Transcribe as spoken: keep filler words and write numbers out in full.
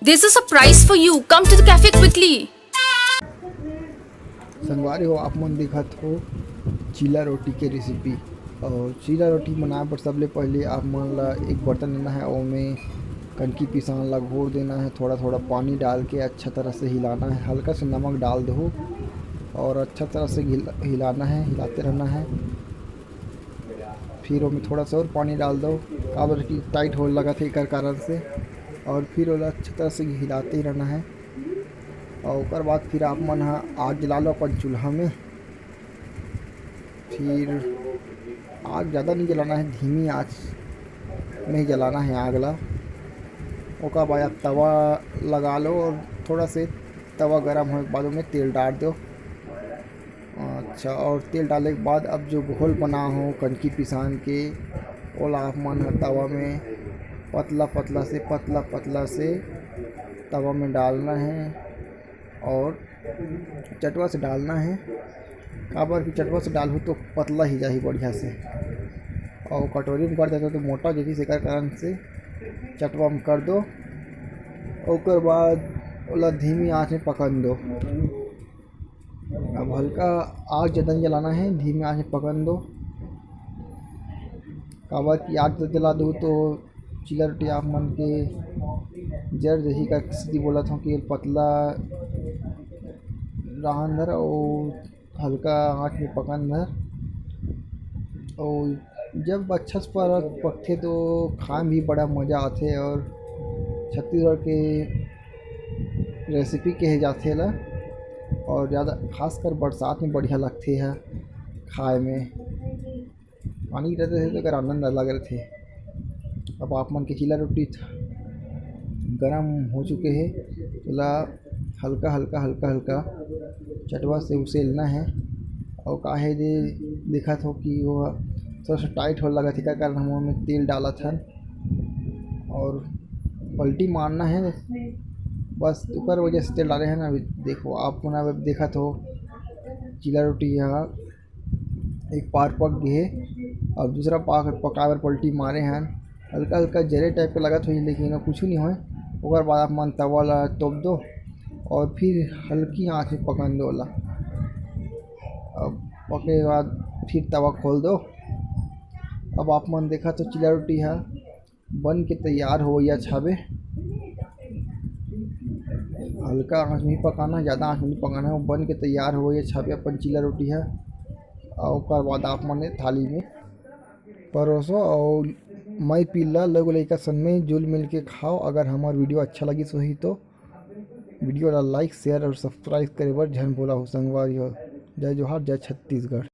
There's a surprise for you. Come to the cafe quickly. संगवारी हो, आप मन देखत हो चीला रोटी के रेसिपी। और चीला रोटी बनाए बर सबले पहले आप मन ला एक बर्तन लेना है, ओमे कनकी पिसान ला घोर देना है। थोड़ा थोड़ा पानी डाल के अच्छा तरह से हिलाना है। हल्का से नमक डाल दो और अच्छा तरह से हिल- हिलाना है, हिलाते रहना है। फिर ओमे थोड़ा सा और पानी डाल दो, काबर कि टाइट होए लगत है एकर कारण से। और फिर ओला अच्छा तरह से हिलाते ही रहना है। और ओकर बाद फिर आप मन ह आग जला लो अपन चूल्हा में। फिर आग ज़्यादा नहीं जलाना है, धीमी आंच में ही जलाना है आग ला। ओकर बाद आप तवा लगा लो और थोड़ा से तवा गरम होने के बाद ओमे तेल डाल दो। अच्छा, और तेल डाले के बाद अब जो घोल बना हो कनकी पिसान के, ओला आप मन ह तवा में पतला पतला से, पतला पतला से तवा में डालना है और चटवा से डालना है। काबर कि चटवा से डालहू तो पतला ही जाही बढ़िया से। और कटोरी में कर देता तो मोटा जैसे, एकर कारण से चटवा में कर दो। ओकर बाद ओला धीमी आंच में पकन दो। अब हल्का आग ज़्यादा नहीं जलाना है, धीमी आंच में पकन दो। काबर कि आग ज़्यादा जला दो तो चीला रोटी आप मन के जर जही का स्थिति बोलत हो कि पतला रहन धर और हल्का आंच में पकन धर। और जब अच्छा से पर पकथे तो खाए में भी बड़ा मज़ा आथे। और छत्तीसगढ़ के रेसिपी कहे जाथे ला। और ज़्यादा खासकर बरसात में बढ़िया लगथे है खाए में। पानी रहते थे तो एकर आनंद अलग रहते। अब आप मन के चीला रोटी गरम हो चुके हैं, तो ला हल्का हल्का हल्का हल्का चटवा से उसेलना है। और काहे जे देखत हो कि वो थोड़ा सा टाइट हो लगत है, एकर कारण हम ओमे तेल डालत हन और पलटी मारना है बस, ओकर वजह से तेल डाले हैं ना। अभी देखो, आप मन अब देखत हो चीला रोटी ह एक पार पक गे हे, अब दूसरा पार पकाए बर पलटी मारे हन। हल्का हल्का जरे टाइप के लगत होही, लेकिन कुछ नहीं होए। ओकर बाद आप मन तवा ला तोप दो और फिर हल्की आंच में पकन दो ओला। अब पके के बाद फिर तवा खोल दो। अब आप मन देखत हो चीला रोटी ह बन के तैयार होवइया छाबे। हल्का आंच में ही पकाना, ज़्यादा आंच में नहीं पकाना है। वो बन के तैयार होवइया छाबे अपन चीला रोटी है। और ओकर बाद आप मन थाली में परोसो और मई पीला लोग लइका सन में जुल मिल के खाओ। अगर हमार वीडियो अच्छा लगिस होही तो वीडियो ला लाइक, शेयर और सब्सक्राइब करे बर झन भूला हो संगवारी हो। जय जोहार, जय छत्तीसगढ़।